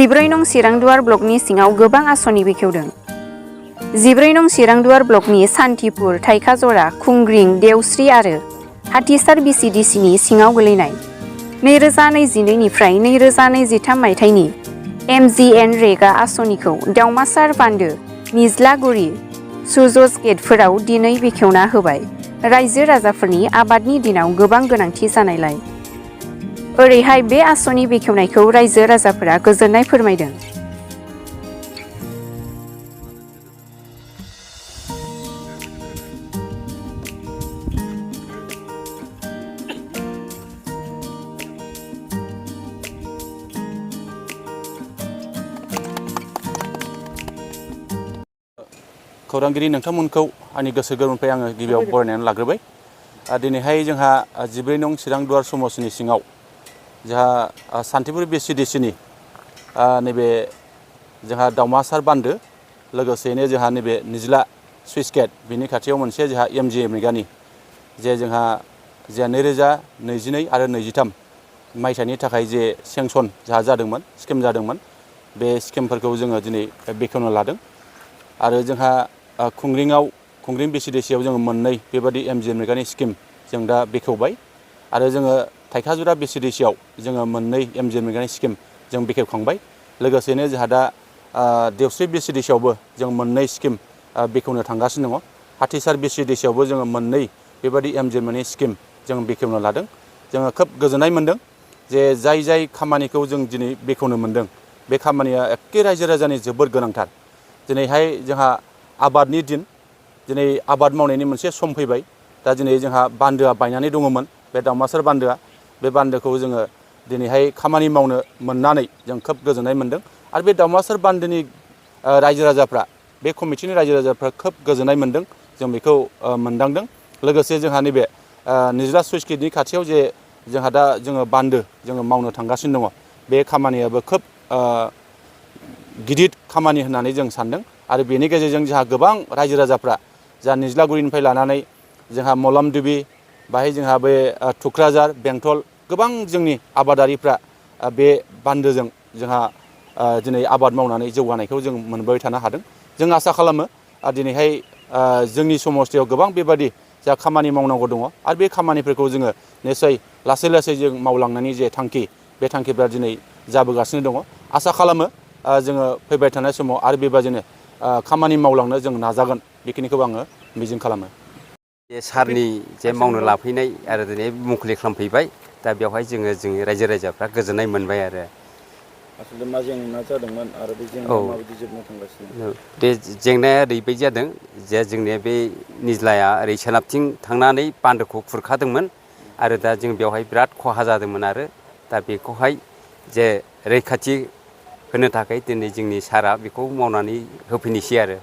14 नं चिरांदुवार ब्लकनि सिङाव गोबां आस'नि बेखेवदों। 14 नं चिरांदुवार ब्लकनि सान्थिपुर, थाइखाजरा, खुंग्रिं, देवस्रि आरो हाथिसार बिसिडिसिनि सिङाव गोलैनाय 2022 निफ्राय 2023 मायथाइनि MGNरेगा आस'निखौ दावमासार बान्दो, निज्लागुरि, सुजस गेटफोराव दिनै बेखेवना होबाय। रायजो राजाफोरनि आबादनि दिनाव गोबां गोनांथि जानायलाय ओरैहाय बे आस'नि बेखेवनायखौ रायजो राजाफोरा गोजोननाय फोरमायदों। खौरांगिरि नोंथांमोनखौ आंनि गोसो गोरबोनिफ्राय आङो गिबियाव बरायनानै लाग्रोबाय। दिनैहाय जोंहा 14 नं चिरांदुवार समाजनि सिङाव जोंहा सान्थिपुर बिसिडिसिनि नैबे जोंहा दावमासार बान्दो, लोगोसेयैनो जोंहा नैबे निज्ला सुइस गेट बिनि खाथियाव मोनसे जोंहा MGNरेगानि जे जोंहा 2022 आरो 23 मायथाइनि थाखाय जे सेंसन जोंहा जादोंमोन, स्किम जादोंमोन, बे स्किमफोरखौ जोङो दिनै बेखेवनो लादों। आरो जोंहा खुंग्रिं बिसिडिसियाव जोङो मोननै बेबादि MGNरेगानि स्किम जों दा बेखेवबाय। आरो जोङो थाइखाजुरा बिसिडिसियाव जोङो मोननै MGNरेगानि स्किम जों बेखेवखांबाय। लोगोसेनो जोंहा दा देवस्रि बिसिडिसियावबो जों मोननै स्किम बेखेवनो थांगासिनो दङ। हाथिसार बिसिडिसियावबो जोङो मोननै बेबादि MGNरेगानि स्किम जों बेखेवनो लादों। जोङो खोब गोजोननाय मोनदों जे जाय खामानिखौ जों दिनै बेखेवनो मोनदों, बे खामानिया एखे रायजो राजानि जोबोद गोनांथार। दिनैहाय जोंहा आबादनि दिन, दिनै आबाद मावनायनि मोनसे सम फैबाय। दा दिनै जोंहा बान्दोआ बायनानै दङमोन, बे दावमासार बान्दोआ, बे बान्दोखौ जोङो दिनैहाय खामानि मावनो मोननानै जों खोब गोजोननाय मोनदों। आरो बे दावमासार बान्दोनि रायजो राजाफ्रा, बे कमिटिनि रायजो राजाफ्रा खोब गोजोननाय मोनदों, जों बेखौ मोनदांदों। लोगोसे जोंहा नैबे निज्ला सुइस गेटनि खाथियाव जे जोंहा दा जोङो बान्दो जोङो मावनो थांगासिनो दङ, बे खामानियाबो खोब गिदिर खामानि होननानै जों सानदों। आरो बेनि गेजेरजों जोंहा गोबां रायजो राजाफ्रा जा निज्लागुरिनिफ्राय लानानै जोंहा मलामदुबि, बाहाय जोंहा बे थुक्राझार, बेंटल, गोबां जोंनि आबादारिफ्रा बे बान्दोजों जोंहा दिनै आबाद मावनानै जौगानायखौ जों मोनबाय थानो हादों। जों आसा खालामो दिनैहाय जोंनि समस्थियाव गोबां बेबादि जा खामानि मावनांगौ दङ, आरो बे खामानिफोरखौ जोङो निस्सय लासै लासै जों मावलांनायनि जे थांखि, बे थांखिफ्रा दिनै जाबोगासिनो दङ। आसा खालामो जोङो फैबाय थानाय समाव आरो बेबादिनो खामानि मावलांनो जों नाजागोन, बेखिनिखौ आङो मिजिं खालामो। बे सारनि जे मावनो लाफैनाय आरो दिनै मुंखुलि खालामफैबाय, दा बेवहाय जोंनि रायजो राजाफ्रा गोजोननाय मोनबाय आरो। आसलथे मा जेंना जादोंमोन आरो बे जेंनाया माबायदि जोबनो थांगासिनो? बे जेंनाया ओरैबायदि जादों जे जोंनिया बे निज्लाया ओरै सोनाबथिं थांनानै बान्दोखौ खुरखादोंमोन, आरो दा जों बेवहाय बिराद खहा जादोंमोन। आरो दा बेखौहाय जे रैखाथि होनो थाखाय दिनै जोंनि सारा बेखौ मावनानै होफैनोसै आरो।